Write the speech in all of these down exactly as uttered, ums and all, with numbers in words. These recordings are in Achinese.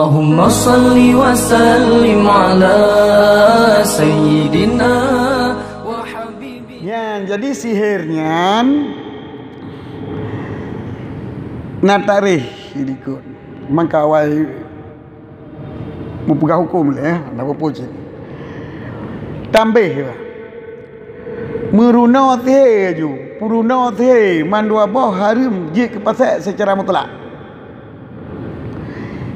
Allahumma salli wa sallim ala sayyidina wa habibina. Nyan, jadi sihir nyan na tarikh di likot. Mangka awai mupeugah huköm lé, eh, na peue cit. Tambéh, meurunoe sihé ju, peurunoe sihé mandua boh hareuem jeuet keu pasék seucara mutlak.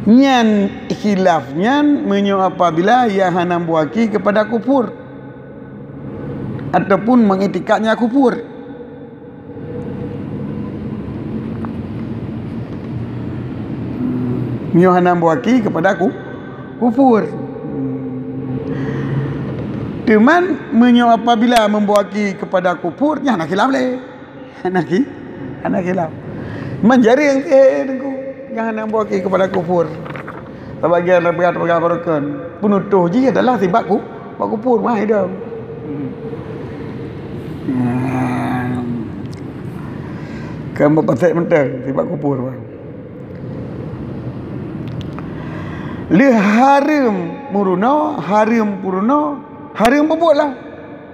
Nyan khilaf nyan meunyoe apabila ia hana meuwaki keupada kufur ataupun meuiktikad nyan kufur. Meunyoe hana meuwaki keupada ku, kufur. Teuma meunyoe apabila meuwaki keupada kufur, nyan hana khilaf lé. Hana khi-, hana khilaf. Man jareueng, eh, Teungku, nyang hana meuwaki keupada kufur. Sabagian peugah-peugah barokon. Peunutoh jih adalah sibak ku-, bak kufur mah idong. Hmm. Kan bak pasék mantong sibak kufur mah. Lheueh hareuem meurunoe, hareuem peurunoe, hareuem peubuet lah.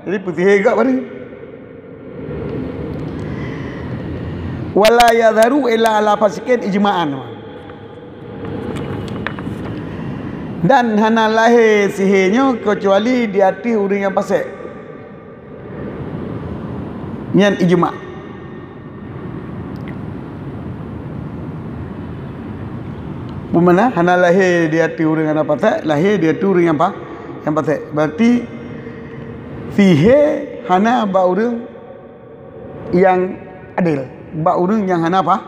Jadi peusihé gak baru. Wala yadharu illa ala fasiqin ijma'an. Dan hana lahé sihé nyoe keucuali di ateueh ureuëng nyang pasék. Nyan ijma'. Peue makna hana lahé di ateueh ureuëng hana pasék, lahé di ateueh ureuëng nyang pa-, nyang pasék. Berarti sihé hana bak ureuëng nyang adil, bak ureuëng nyang hana pa-,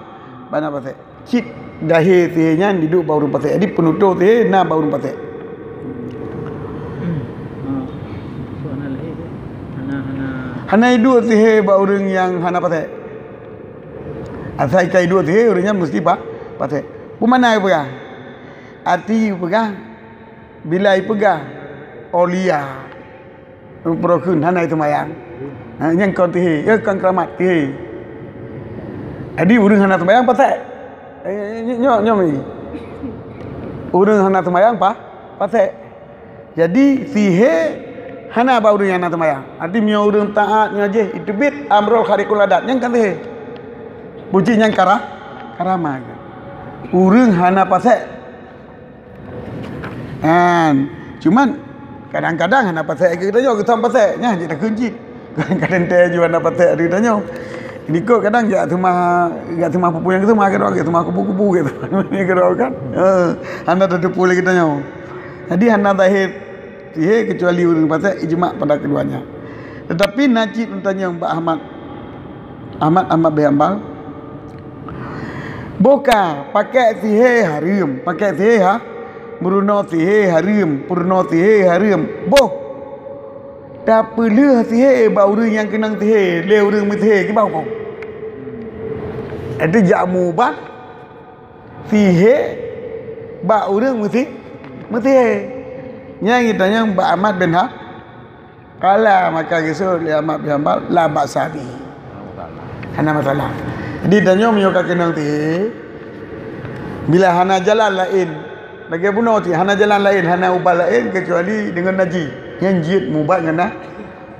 hana pasék. Cit lahé sihé nyan diduek bak ureuëng pasék. Jadi peunutoh sihé na bak ureuëng pasék. Hmm. Ha. So, hana lahé tu. Hana, hana. Hana iduek sihé bak ureuëng nyang hana pasék. Asai ka iduek sihé ureuëng nyan meusti pa-, pasék. Peue makna ipeugah? Arti ipeugah, bila ipeugah aulia. Uroe kheun hana seumayang. Ha, nyang kon sihé, ya kon keuramat sihé. Jadi ureuëng hana seumayang pasék. Eh, nyoe, nyoe, nyoe. Ureuëng hana seumayang pa-, pasék. Jadi sihé hana bak ureuëng nyang hana seumayang. Arti meunyoe ureuëng taat nyoe jih, iteubiet amrul khariqul adat, nyang kon sihé. Puji nyang kara-, karama. Ureuëng hana pasék. Kan. Cuman kadang-kadang hana pasék keu geutanyoe, geutanyoe pasék, nyan jeuet takheun cit. Kadang teuh ju hana pasék keu geutanyoe. Dikot kadang jak seumah, jak seumah pupu nyang seumah keudroe, jak seumah kubu-kubu gitu. Keudroe kan. Eh, hana tateupeue lé geutanyoe. Jadi hana zahir sihé keucuali ureuëng pasék ijma' pada keduanya. Tetapi na cit tanyong bak Ahmad. Ahmad, Ahmad bin Hanbal. Boh ka, pakék sihé hareuem, pakék sihé ha, meurunoe sihé hareuem, peurunoe sihé hareuem. Boh, tapeulheueh sihé bak ureuëng nyang keunong sihé lé ureuëng meusihé, kiban hukôm? Itu jak mubat sihé bak ureuëng meusi-, meusihé. Nyang geutanyoe bak Ahmad bin Ha-, Qala, maka geuseuôt lé Ahmad bin Hanbal, la ba'sa bihi. Hana masalah. Jadi tanyoe meunyoe ka keunong sihé, bila hana jalan laén, lagée bunoe cit, hana jalan laén, hana ubat laén keucuali deungon najih. Nyan jeuet mubat ngon na-,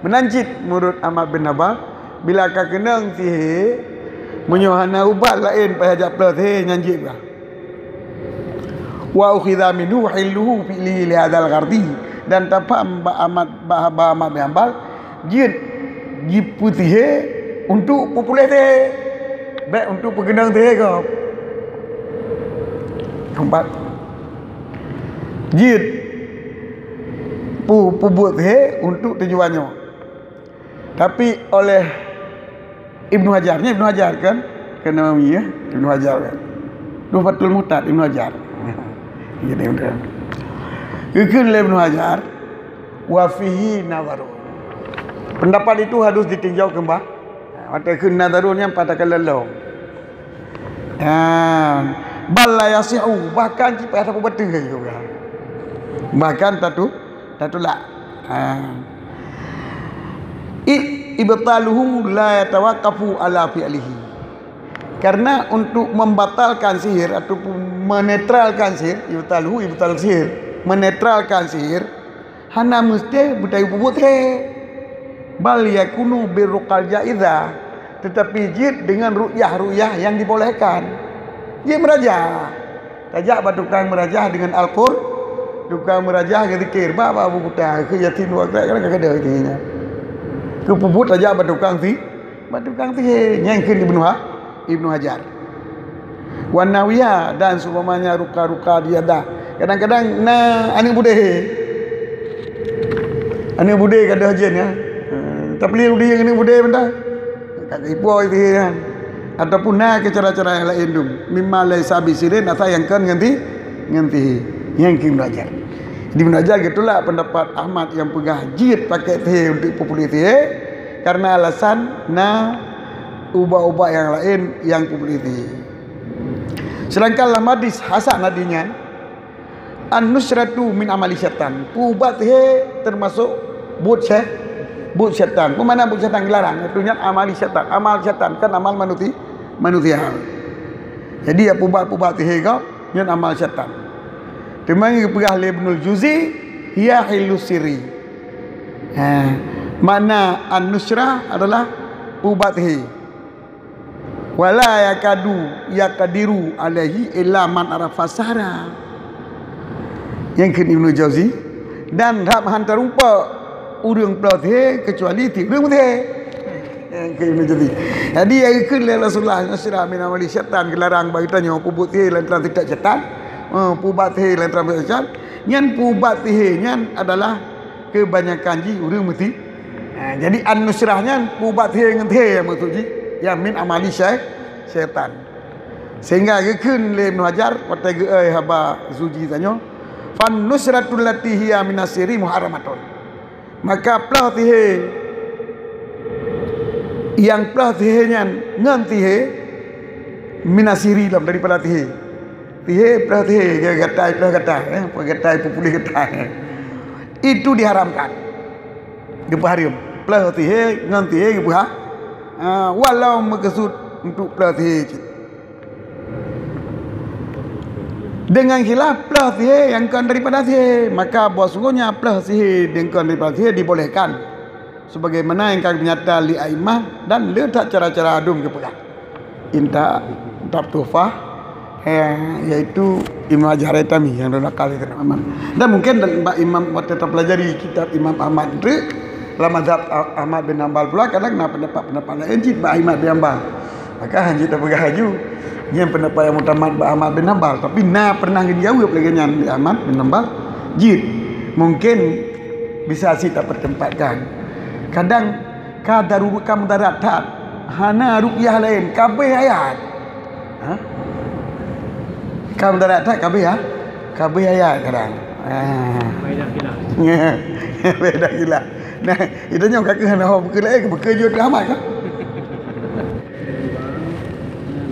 meunan cit meunurot Ahmad bin Hanbal, bila ka keunong sihé, meunyoe hana ubat laén payah jak plôh sihé, nyan jeuet bah. Wa ukhidha minhu hilluhu fi'lihi li hadzal ghardi. Dan tapham bak Ahmad, bak, bak Ahmad bin Hanbal, jeuet jipeusihé untuk peupuléh sihé. Bék untuk peukeunong sihé gob. Keumpat, jeuet pu-, peubuet sihé untuk tujuan nyoe. Tapi oleh Ibnu Hajar, ni Ibnu Hajar kan? Kan Nawawi ya, Ibnu Hajar kan. Tuhfatul Muhtad Ibnu Hajar. Jadi, geukheun lé Ibnu Hajar, wa fihi nazarun. Pendapat itu harus ditinjau kembali. Watée kheun nazarun nyang patah kalon lom. Ha, bal la yasihu, bahkan cit payah tapeubeuteuh juga. Bahkan tatu-, tatulak. Ha. Id ibtaluhu la yatawaqqafu ala fi'lihi. Karena untuk membatalkan sihir ataupun Menetralkan sihir, ibtaluhu ibtal sihir, menetralkan sihir, hana meusti beutayue peubuet sihé. Bal yakunu birruqal jaizah, tetapi jeuet dengan ruqyah-ruqyah yang dibolehkan. Jeuet meurajah. Tajak bak tukang meurajah dengan Al-Qur, tukang meurajah geuzikir, ba, ba buku ta, keu Yasin dua krek, kadang kadang nyan. Keu peubuet tajak bak tukang si, bak tukang sihé. Nyan kheun Ibnu Ha-, Ibnu Hajar. Wan nahwiha, dan seumpamanya ruka-ruka diadah. Kadang-kadang na aneuk budé. Aneuk budé gadôh jén, ya. Eh, tapeulie udeb aneuk budé benda. Ka ipo sihé nyan. Ataupun na keu cara-cara nyang laén dum. Mimma laisa bisirin, asai nyang kon ngon si-, ngon sihé. Nyan kheun Ibnu Hajar. Jadi Ibnu Hajar geutulak pendapat Ahmad nyang peugah jeuet pakai sihé untuk peupeulie sihé karena alasan na ubat-ubat nyang laén nyang peupeulie sihé. Sedangkan lam hadis hasan tadi nyan, an-nusratu min amali syaitan. Peuubat sihé teumasok buet syai-, buet syaitan. Peue makna buet syaitan? Geularang. Itu nyan amali syaitan. Amal syaitan, kan amal manusi-, manusia. Jadi, ya, peuubat-peuubat sihé gob, nyan amal syaitan. Teuma geupeugah lé Ibnul Jauzi, hiya hillu sihri. Ha, makna an-nusrah adalah peuubat sihé. Wala yakadu yaqdiru alaihi illa man arafa sahra. Nyang kheun Ibnu Jauzi, dan rab han tarumpok ureuëng ploh sihé keucuali tieb ureuëng sihé. Nyang kheun Ibnu Jauzi. Jadi, nyang kheun lé Rasulullah, nusrah min amali syaitan, geularang bagi tanyoe peubuet sihé lantaran sitak syaitan, eh, peuubat sihé lantaran sitak syaitan. Nyan peuubat sihé nyan adalah keubanyakan jih ureuëng meusi-, ha, jadi an-nusrah nyan peuubat sihé ngon sihé nyang maksud jih, ya min amali syai-, syaitan. Sehingga geukheun lé Ibnu Hajar watée geu-, eh, haba Jauzi tanyoe, "Fan nusratul lati hiya minas sihri muharramatun." Maka ploh sihé, nyang ploh sihé nyan ngon sihé, minas sihri lom daripada sihé. Sihé ploh sihé, gatai ploh gatai, eh, ploh gatai peupuléh gatai. Itu diharamkan. Geupeuhareuem. Ploh sihé ngon sihé geupeuha-, ha, walau meukeusut untuk ploh sihé cit. Dengan khilaf ploh sihé nyang kon daripada sihé, maka bahwasungguhnya ploh sihé nyang kon daripada sihé dibolehkan. Sebagaimana nyang ka geunyata lé a'immah dan le that cara-cara adum geupeugah. Inta, kitab Tuhfah, eh, yaitu Ibnu Hajar Haitami nyang lôn akal itu Ahmad. Dan mungkin bak imam watée tapelajari kitab Imam Ahmad tu, lam mazhab Ah-, Ahmad bin Hanbal pula kadang na pendapat-pendapat laén cit bak Ahmad bin Hanbal. Maka hana jeuet tapeugah laju nyan pendapat nyang muktamad bak Ahmad bin Hanbal, tapi na pernah geujaweueb lagée nyan lé Ahmad bin Hanbal. Jeuet, mungkin bisa cit tapeutempatkan. Kadang ka darurat, ka mudarat that, hana rukyah laén, ka abéh ayat. Ha? Ka mudarat that, ka abéh, ha? Ka abéh ayat kadang. Ha. Faedah khilaf. Faedah khilaf. Nah, itu nyoe ka keuh hana ho bukeuh laén, bukeuh jeuet Ahmad kan?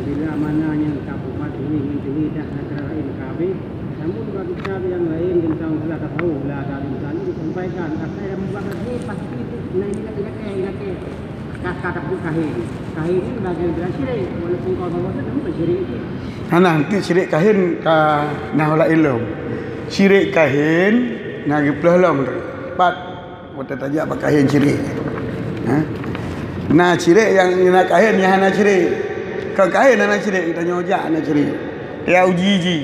Bila mana nyang ka peubuet sihé ngon sihé dah na cara laén ka abéh, namun bak kitab nyang laén teuntang salah tasawuf lah ada tulisan itu disampaikan, asai dah peubuet sihé pasti itu na ilakée-ilakée. Ka, ka tapeubuet kahin. Kahin ni bagian daripada syirik, walaupun kawan-kawan tu namun bukan syirik itu. Hana, nanti syirik kahin ka na ulak ilom. Syirik kahin na geuploh lom tu. Pat Watée tajak bak kahin syirik. Ha? Na syirik nyang na kahin nyang hana syirik. Kon kahin hana syirik, geutanyoe jak hana syirik. Ya uji-uji.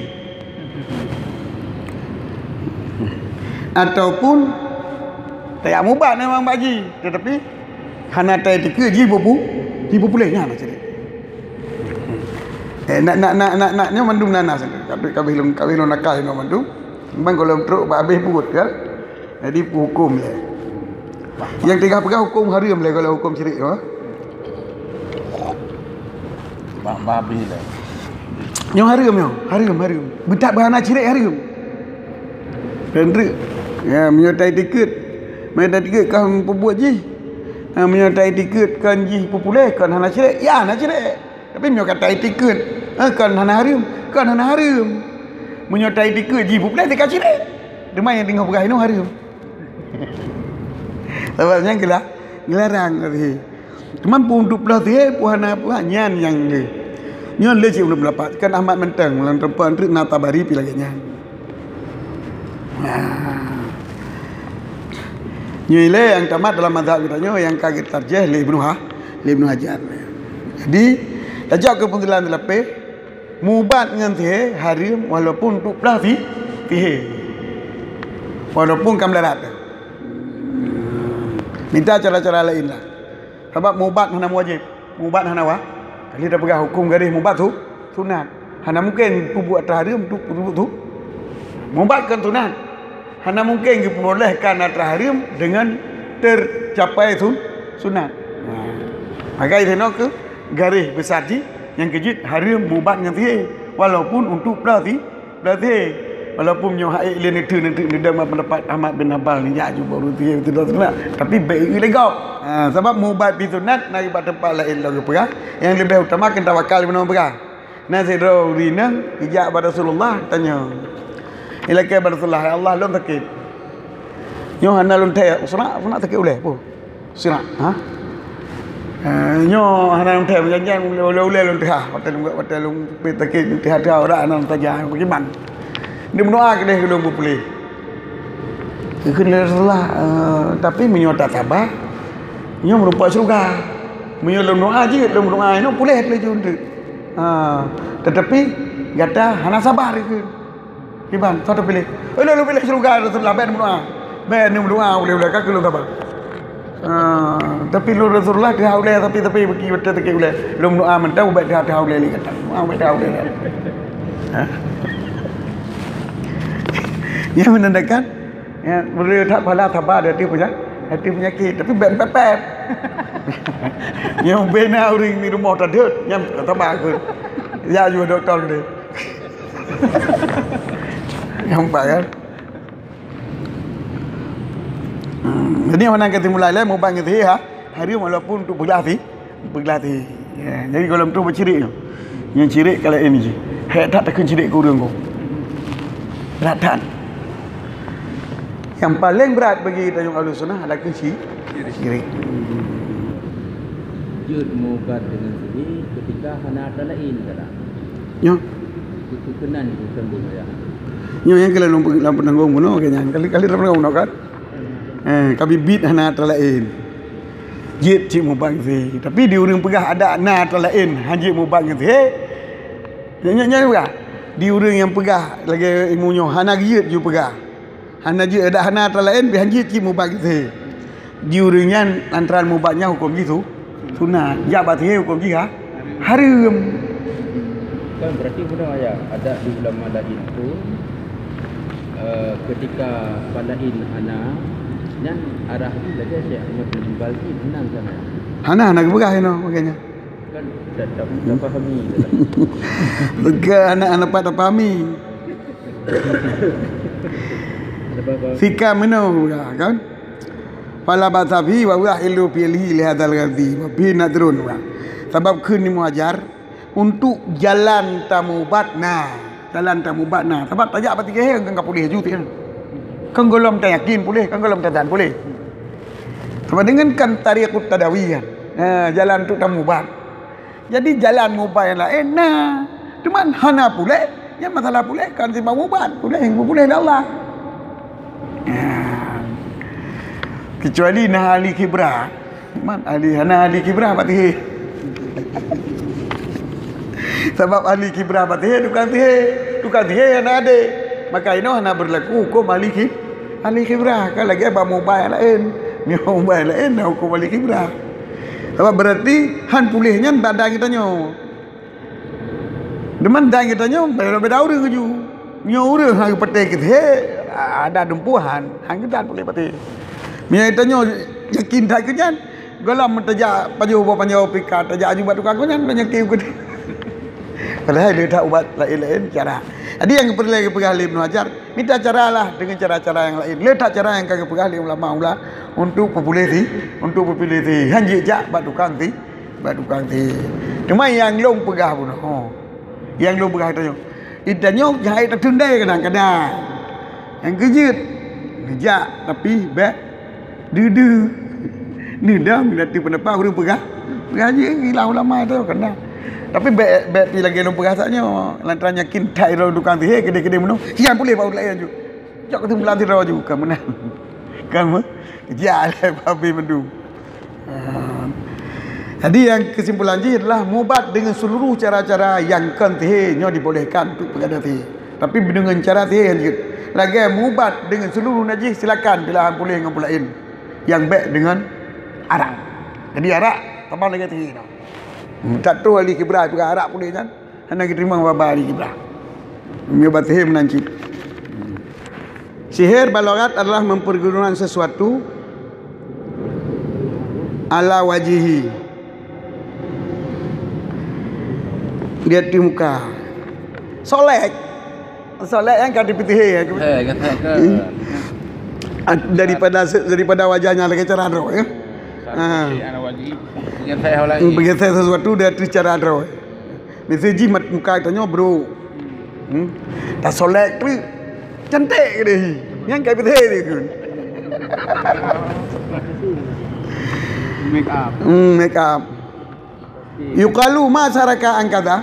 Ataupun tajak mubat memang bak jih, tetapi hana tai tikeue jih bubu, jih bupuléh nyan hana syirik. Eh, nak, nak, nak, nak, nak, nyoe mandum nanas. Kabeh, kabeh lôn, kabeh lôn nakal nyoe mandum. Memang gohlom trok bak habéh buet, kan? Jadi, huköm lé. Nyang teuga peugah huköm hareuem lé, kalau huköm syirik tu, ha? Bak babi lé. Nyoe hareuem nyoe, hareuem, hareuem. Beutak beuhana syirik hareuem. Dan treuk. Ya, meunyoe tai tikeue, meunyoe tai tikeue ka peubuet jih. Ha, meunyoe tai tikeue kon jih peupuléh, kon hana syirik, ya hana syirik. Tapi meunyoe ka tai tikeue, ha, kon hana hareuem, kon hana hareuem. Meunyoe tai tikeue jih peupuléh teuka syirik. Teuma nyang teungoh peugah inoe hareuem. Sabab nyan geulah, geularang tadi. Teuma peuuntuk ploh sihé, peuhana, peuhana, nyan nyang lé. Nyoe lé cit ulôn peundapat, kan Ahmad mantong, lam teumpat treuk na Tabari pih lagèe nyan. Nah. Nyoe lé nyang tamat dalam mazhab geutanyoe nyang ka geutarjih lé Ibnu Ha-, lé Ibnu Hajar. Jadi, tajak keu peunsilahan lapéh, mubat ngon sihé hareuem walaupun untuk peugah si-, sihé. Walaupun ka meularat. Mita cara-cara laén lah. Sabab mubat hana meuwajéb. Mubat hana wa-, ka lheueh tapeugah hukôm garéh mubat su-, sunat. Hana mungken peubuet atra hareuem tu peubuet su-, mubat kon sunat. Hana mungken geupeubolehkan atra hareuem deungon teucapai sun-, sunat. Nah, maka disinoe keuh garéh beusar jih nyang keujeuet hareuem mubat ngon sihé, walaupun untuk peugah si-, Berarti, walaupun nyoe hak ilée neuteu-neuteu neudong bak pendapat Ahmad bin Hanbal nyan, jak jubah ureuëng tieb teudoh sunat, tapi bék ié lé gob. Ha, sabab mubat pih sunat na bak teumpat laén lom geupeugah, nyang leubeh utama keu tawakal bunoe peugah. Na sidroe ureuëng inong geujak bak Rasulullah, tanyoe, "Ilakée bak Rasulullah, ya Allah, lôn sakét. Nyoe hana lôn thèe, sunat, sunat sakét ulée, peue?" Sirak, ha? Eh, nyoe hana lôn thèe, janjan ulée-ulée lôn teuhah, watèe lôn, watèe lôn peuet sakét, lôn teuhah-teuhah urat hana lôn tajak, bagaimana? Neumeudoa keudeh keu lôn beupuléh. Geukheun lé Rasulullah, eh, tapi meunyoe tasaba, nyoe meurumpok syeuruga. Meunyoe lôn doa jeuet, lôn doa inoe puléh laju eunteuk. Ha, tetapi gata hana sabar, geukheun. Kiban, soe teupiléh? Eh, lôn piléh syeuruga Rasulullah, bèk neumeudoa. Bèk neumeudoa, ulée-ulée ka keu lôn sabar. Ah, tapi lôn Rasulullah teuhah ulée, tapi, tapi bagi beutôi sakét ulée. Lôn meudoa mantong, bèk teuhah-teuhah ulée lé gata. Ah, bèk teuhah ulée lé. Ha? Nyan menandakan, ya, boleh that pahala sabar di ateueh penya-, ateueh penyakit, tapi bèk pepet. Nyang bina ureuëng di rumoh tadeuet, nyang sabar keu. Ya, jua doktor deh. Nampak kan? Hmm, jadi, mana kata mulai lah, mubat ngon sihé, ha? Hareuem walaupun untuk peuglah si-, peuglah sihé. Ya, jadi, gohlom tu beucirik tu. Nyang cirik ka laén jih. Hék that takheun cirik keu ureuëng ko. Brat that. Nyang paleng brat bagi tanyoe Ahlussunnah adalah keu si-, cirik. Jeuet mubat deungon sihé ketika hana atra laén, kata. Nyoe. Itu keunan itu sambung ya. Nyoe nyang keuh lam, lam peunanggong bunoe keu nyan. Kali-kali lam peunanggong bunoe kan? Eh, ka bit-bit hana atra laén. Jeuet cit mubat ngon sihé. Tapi di ureuëng peugah adak na atra laén, han jeuet mubat ngon sihé. Nyan, nyan, nyan peugah. Di ureuëng nyang peugah lagée ilmu nyoe hana jeuet ju peugah. Hana jeuet, adak hana atra laén, pih han jeuet cit mubat ngon sihé. Di ureuëng nyan antara mubat nyan huköm jih su-, sunat. Jak bak sihé huköm jih ha-, hareuem. Kan berarti beuna ya, adak di ulama laén pun, eh, ketika palaén hana, nyan arah jih lagée Syekh Ahmad bin Hanbal jih, meunan sama. Hana, hana geupeugah inoe, makanya. Kan tak, tak, tak pahami. Bukan, hana, hana pat tapahami. Ada apa-apa? Sikam meunoe, kan? Fala ba'sa fihi wa huwa ahlu fi'lihi li hadzal ghazi wa fihi nadhrun, kan? Sabab kheun Ibnu Hajar, untuk jalan tamubat na, jalan tamubat na. Sabab tajak bak sihé kan ka puléh ju, kan? Kan gohlom tayakin puléh, kan gohlom tazan puléh. Sabab dengan kan tariqut tadawi kan. Ha, jalan untuk tamubat. Jadi jalan mubat nyang laén na. Teuma hana puléh, nyan masalah puléh kan simbang mubat, puléh nyang puléh lé Allah. Nah. Kecuali na ahli khibrah. Man ahli, hana ahli khibrah bak sihé. Sabab ahli khibrah bak sihé tukang sihé. Tukang sihé hana adé. Maka inoe hana berlaku huköm ahli khi-, ahli khibrah. Kan lagée bak mubat nyang laén. Nyoe mubat nyang laén na huköm ahli khibrah. Sabab berarti han puléh nyan bak dan geutanyoe. Deungon dan geutanyoe beda-beda ureuëng keujih. Nyoe ureuëng han geupatéh keu sihé, ada dumpeue han, han geudan puléh patéh. Meunyoe geutanyoe yakin that keu nyan, gohlom meutajak pajoh boh panjoe pika, tajak aju bak tukang keu nyan, nyan yakin keu. Padahai le that ubat laén-laén cara. Jadi nyang geupeureulee geupeugah lé Ibnu Hajar, mita cara lah deungon cara-cara nyang laén. Le that cara nyang ka geupeugah lé ulama-ulama untuk peupuléh si-, untuk peupuléh sihé. Han jijak bak tukang si-, bak tukang sihé. Teuma nyang lôn peugah bunoe, nyang lôn peugah tanyoe, tanyoe jai tatundai kadang-kadang. Nyang keujeuet, neujak tapi bék deuh-deuh. Neudong, dan tu pendapat ureuëng peugah. Peugah jih gila ulama tu, kadang. Tapi bèk, bèk pi lagèe lôn peugah saat nyoe, lantaran yakin that droe tukang sihé, keudéh-keudéh meunoe, siang puléh bak ureueng laén laju. Cok keusimpulan sidroe laju, ka meunan. Ka meunan. Jak lé babi mandum. Ha. Jadi, nyang keusimpulan jih adalah mubat deungon seuluruh cara-cara nyang kon sihé nyoe dibolehkan untuk peugadang sihé. Tapi deungon cara sihé nyang jeuet. Lagèe mubat deungon seuluruh najih, silakan pilahan puléh ngon peue laén. Nyang bèk deungon arak. Jadi, arak tamah lagèe sihé nyoe. Hmm, tak troh ahli khibrah peugah arak puléh nyan. Hana geuteurimong bak ahli khibrah. Meunyoe bak sihé meunan cit. Sihir bak lughat adalah mempergunakan sesuatu ala wajhihi, di atas muka. Solek. Solek kan ka dipeusihé. Eh, kata ke. Hmm. Daripada se-, daripada wajahnya lagèe cara droe, ya. Ha. Ala wajhi. Beugeuseh sesuatu di atas cara droe. Miseue jih mat-, muka tanyoe brôk. Hmm. Tasolek tu cantik ke deh. Nyang ka beutôi dia tu. Make up. Hmm, make up. Yuqalu ma saraka an kadza.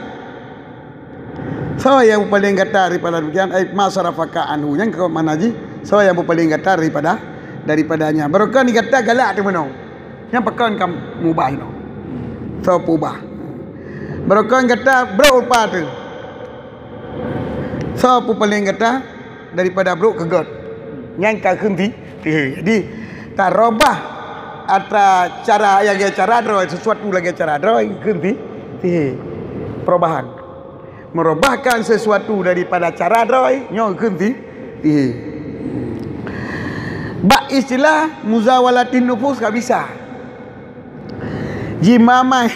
Soe nyang paleng gata daripada demikian, ai ma sarafaka anhu. Nyang ka makna jih, soe nyang paleng gata daripada, daripadanya. Barokon gata galak teumeunoe. Nyang pakon ka mubah inoe. Soe peubah. Barokon gata brôk rupa teuh. Soe peupaleng gata daripada brôk keu gèt. Nyan ka kheun ti-, tihé. Jadi, tarobah atra cara lagèe cara droe, sesuatu lagèe cara droe, kheun ti-, tihé. Perubahan. Merubahkan sesuatu daripada cara droe, nyoe kheun ti-, tihé. Bak istilah muzawalatin nufus ka bisa. Jimamai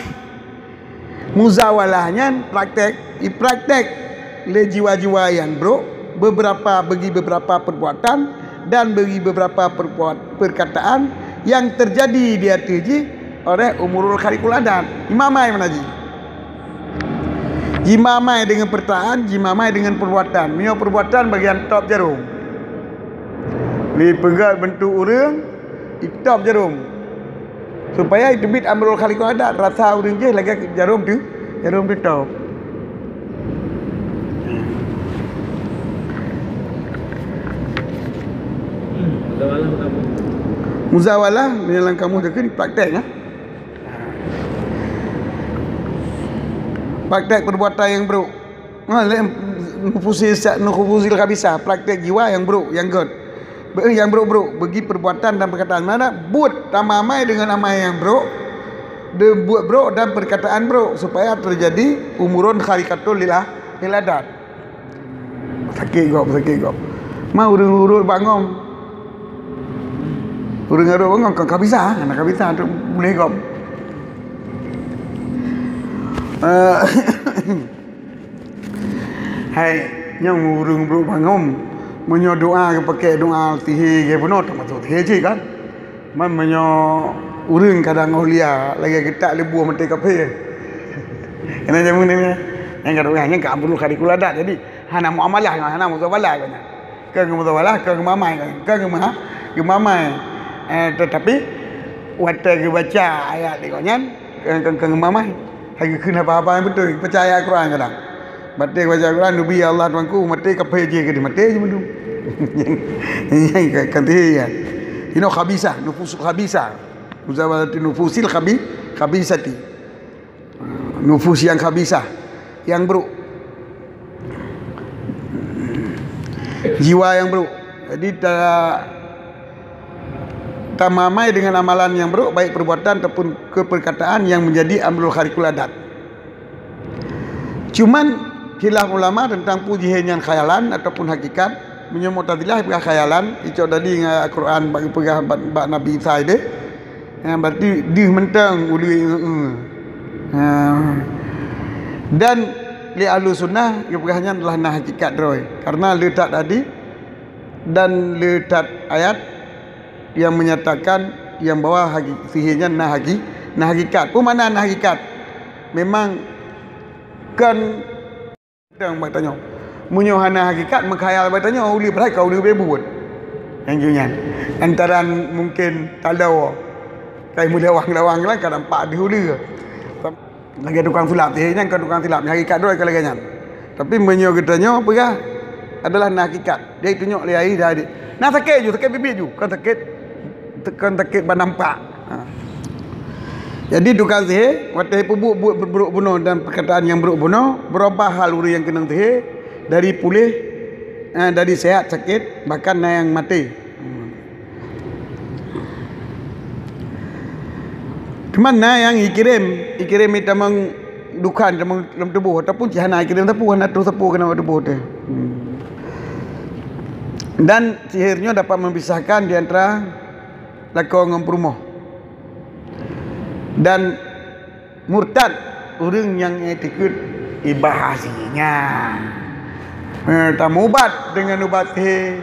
muzawalah nyan praktek, ipraktek lé jiwa-jiwa nyang brôk, beberapa, bagi beberapa perbuatan dan bagi beberapa perbuat-, perkataan yang terjadi di ateueh jih oleh umurul kharikul adat. Imamai mana jih? Jimamai dengan perkataan, jimamai dengan perbuatan. Meunyoe perbuatan bagian top jarum. Dipeugèt bentuk ureueng, itop jarum. Supaya teubiet amrul khaliqul adat, rasa ureueng jih lagèe jarum teu-, jarum teutop. Muzawalah, meunyoe lam kamus teukeun praktek, ya. Praktek perbuatan nyang brôk. Ha, lé nufusil sa-, nufusil khabisah, praktek jiwa nyang brôk, nyang gèt. Be-, nyang brôk-brôk, bagi perbuatan dan perkataan. Mana buet tamamai dengan amai nyang brôk, de-, buet brôk dan perkataan brôk, supaya terjadi umurun khariqatul lil a-, lil adat. Sakét gob, sakét gob. Ma ureueng rhot bangöm. Ureueng rhot bangöm kon ka bisa, hana ka bisa untuk bulèh gob. Eh, hai, nyang ureueng brôk bangöm, meunyoe doa geupaké doa sihé geubunoe, teumasuk sihé cit kan? Man meunyoe ureueng kadang aulia lagèe geutak lé buah maté kafé. Kena jameun ni, nyang ka doa, nyang ka amrul khariqul adat. Jadi, hana muamalah ngon, hana muzawalah ngon nyan. Keu geumuzawalah, keu geumamai, keu geuma-, geumamai. Eh, tetapi, watèe geubaca ayat lé gobnyan, keu, keu, keu geumamai. Hai geukheun haba-haba nyang beutôi, baca ayat Quran kadang. Maté baca Quran, "Nubi ya Allah Tuhanku," maté kafé jih keudéh, maté jih mandum. Nyan ka, ka teuh nyan. Inoe khabisah, nufusul khabisah. Muzawalati nufusil khabi-, khabisati. Nufus nyang khabisah, nyang brôk. Jiwa nyang brôk. Jadi, ta-, tamamai dengan amalan nyang brôk, baik perbuatan ataupun keperkataan yang menjadi amrul khariqul adat. Cuman, khilaf ulama tentang peue jih nyan khayalan ataupun hakikat. Meunyoe Mu'tazilah peugah khayalan, icok tadi ngon Al-Quran bak, peugah bak, bak Nabi Isa ideh. Ha, berarti deuh mantong uleue, eh, eh. Ha. Dan lé Ahlussunnah, geupeugah nyan adalah na hakikat droe. Karena le that hadis dan le that ayat yang menyatakan yang bahwa haki-, sihé nyan na haki-, na hakikat. Peue makna na hakikat? Memang kon Dang bak tanyoe. Meunyoe hana hakikat, meukhayal bak tanyoe, uleue padahai ka uleue beubuet. Nyang jeuet nyan. Antara mungken taloe. Kai meulawang-lawang lah, ka nampak deuh uleue. Lagèe tukang sulap sihé nyan, kon tukang sulap, nyang hakikat droe ka lagèe nyan. Tapi meunyoe geutanyoe peugah adalah na hakikat. Dia tunyok lé air dah. Na sakét ju, sakét biet-biet ju, kon sakét, kon sakét ban nampak. Ha. Jadi tukang sihé watèe peubuet buet brôk bunoe dan peukataan nyang brôk bunoe, beurubah hal ureueng nyang keunong sihé dari puléh, eh, dari sehat sakét, bahkan na nyang maté. Teuma na nyang ikirém, ikirém itamong dukhan itamong lam tuboh, ataupun cit hana ikirém sapeue, hana troh sapeue keunan bak tuboh teuh. Hmm. Dan sihir nyoe dapat memisahkan di antara lakoe ngon peurumoh. Dan murtad, ureueng nyang iktikeuet ibadah asli nyan. Eh, tamubat deungon ubat sihé.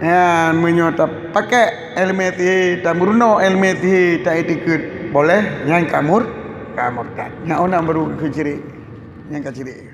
Nyan, meunyoe tapakèk èleumèe sihé, tameurunoe èleumèe sihé, taiktikeuet, boleh, nyan ka mur-, ka murtad. Nyan ona baru keu syirik. Nyan ka syirik.